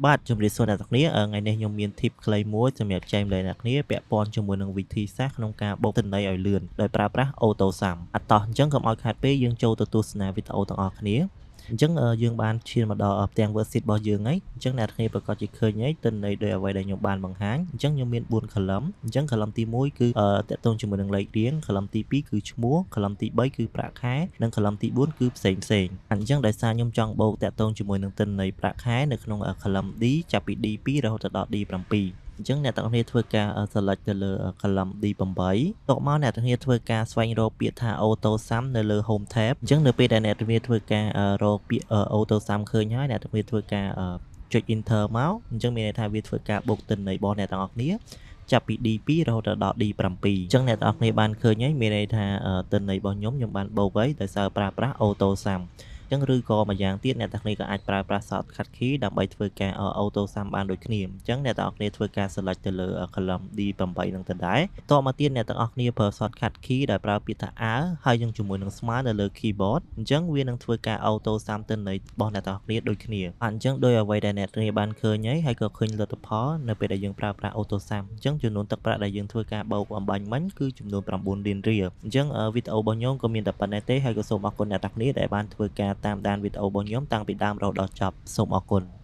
បាទជម្រាបសួរអ្នកទាំងគ្នាថ្ងៃនេះខ្ញុំមាន tip ខ្លីមួយសម្រាប់ចែករំលែកអ្នកគ្នាពាក់ព័ន្ធជាមួយនឹងវិធីសាស្ត្រក្នុងការបូកទិន្នន័យឲ្យលឿនដោយប្រើប្រាស់ Auto Sum អត់តោះអញ្ចឹងកុំឲ្យខាតពេលយើងចូលទៅទស្សនាវីដេអូទាំងអស់គ្នាអញ្ចឹងយើងបានឈានមកដល់ផ្ទាំង worksheet របស់យើងហើយអញ្ចឹងអ្នកគ្នាប្រាកដជាឃើញហើយទិន្នន័យដោយអ្វីដែលខ្ញុំបានបង្ហាញអញ្ចឹងខ្ញុំមាន4 column អញ្ចឹង column ទី1គឺទាក់ទងជាមួយនឹងលេខរៀង column ទី2គឺឈ្មោះ column ទី3គឺប្រាក់ខែនិង column ទី4គឺផ្សេងផ្សេងអញ្ចឹងដោយសារខ្ញុំចង់បូកទាក់ទងជាមួយនឹងទិន្នន័យប្រាក់ខែនៅក្នុង column D ចាប់ពី D2 រហូតដល់ D7 អញ្ចឹងអ្នកទាំងអស់គ្នាធ្វើការ select ទៅលើ column D8 តកមកអ្នកទាំងគ្នាធ្វើការស្វែងរកពាក្យថា auto sum នៅលើ home tab អញ្ចឹងនៅពេលដែលអ្នកទាំងគ្នាធ្វើការរកពាក្យ auto sum ឃើញហើយអ្នកទាំងគ្នាធ្វើការចុច enter មកអញ្ចឹងមានន័យថាវាធ្វើការបូកទិន្នន័យរបស់អ្នកទាំងអស់គ្នាចាប់ពី D2 រហូតដល់ D7 អញ្ចឹងអ្នកទាំងអស់គ្នាបានឃើញហើយមានន័យថាទិន្នន័យរបស់ខ្ញុំខ្ញុំបានបូកហើយដោយសារប្រើប្រាស់ auto sum ចឹងឬក៏ម្យ៉ាងទៀតអ្នកទាំងគ្នាក៏អាចប្រើប្រាស់ shortcut key ដើម្បីធ្វើការ auto sum បានដូចគ្នាអញ្ចឹងអ្នកទាំងអស់គ្នាធ្វើការ select ទៅលើ column D8 នឹងដដែលតមកទៀតអ្នកទាំងអស់គ្នាប្រើ shortcut key ដែលប្រើពាក្យថា A ហើយនឹងជាមួយនឹងស្មើនៅលើ keyboard អញ្ចឹងវានឹងធ្វើការ auto sum ទិន្នន័យរបស់អ្នកទាំងអស់គ្នាដូចគ្នាអញ្ចឹងដោយអ្វីដែលអ្នកទាំងគ្នាបានឃើញហើយហើយក៏ឃើញលទ្ធផលនៅពេលដែលយើងប្រើប្រាស់ auto sum អញ្ចឹងចំនួនទឹកប្រាក់ដែលយើងធ្វើការបូកអម្បាញ់មិញគឺចំនួន9លានរៀលអញ្ចឹងវីដេអូរបស់ខ្ញុំក៏មានតែប៉ុណ្ណេះទេហើយក៏សូមអរគុណអ្នកទាំងគ្នាដែលបានធ្វើការតាមដានវីដេអូរបស់ខ្ញុំតាំងពីដើមរហូតដល់ចប់សូមអរគុណ។